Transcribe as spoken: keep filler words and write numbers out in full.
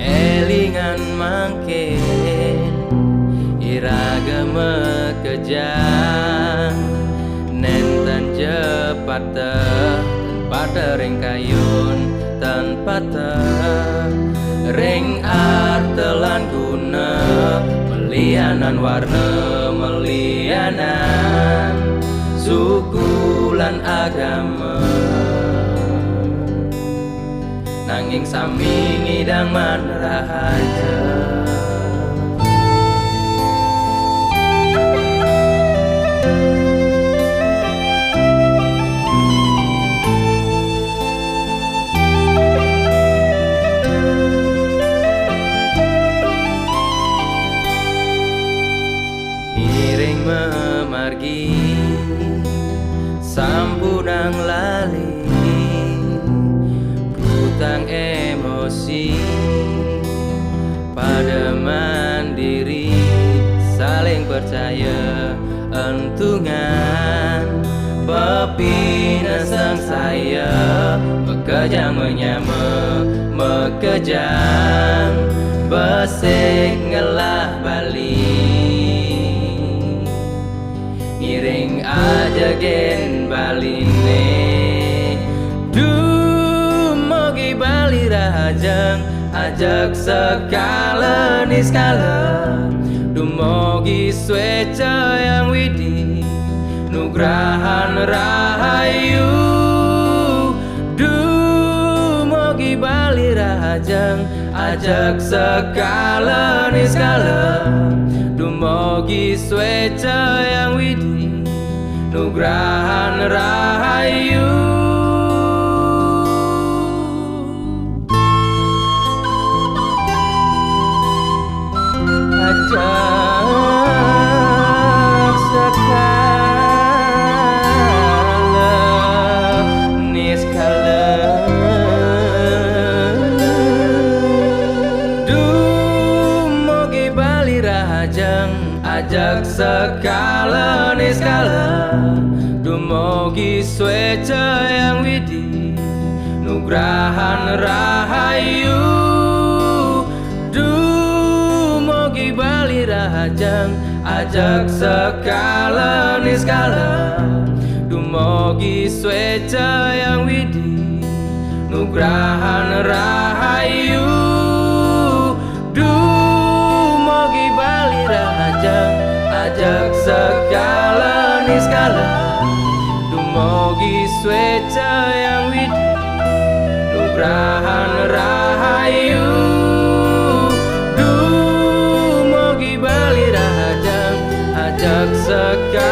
Élingan mangkin iraga makejang, nénten ja pateh, tan pateh ring kayun, tan pateh ring arta lan guna, malianan warna, malianan suku lan agama. Nanging sami ngidang maan rahaja. Ngiring mamargi, sampunang lali, kutang emosi, pada mandiri, saling percaya, entungan, pepineh sangsaya, makejang manyama, makejang besik ngelah Bali. Ngiring ajegin Baliné, dumugi Bali rahajeng, ajeg sekala niskala, dumugi swéca Hyang Widhi, nugrahan rahayu. Dumugi Bali rahajeng, ajeg sekala niskala, dumugi swéca Hyang Widhi, nugrahan rahayu. Ajeg sekala niskala, dumugi Bali rahajeng, ajeg sekala niskala, dumugi swéca Hyang Widhi, nugrahan rahayu. Dumugi Bali rahajeng, ajeg sekala niskala, dumugi swéca Hyang Widhi, nugrahan rahayu. Dumugi Bali rahajeng, ajeg sekala niskala, dumugi swéca Hyang Widhi, nugrahan rahayu. Dumugi Bali rahajeng, ajeg sekala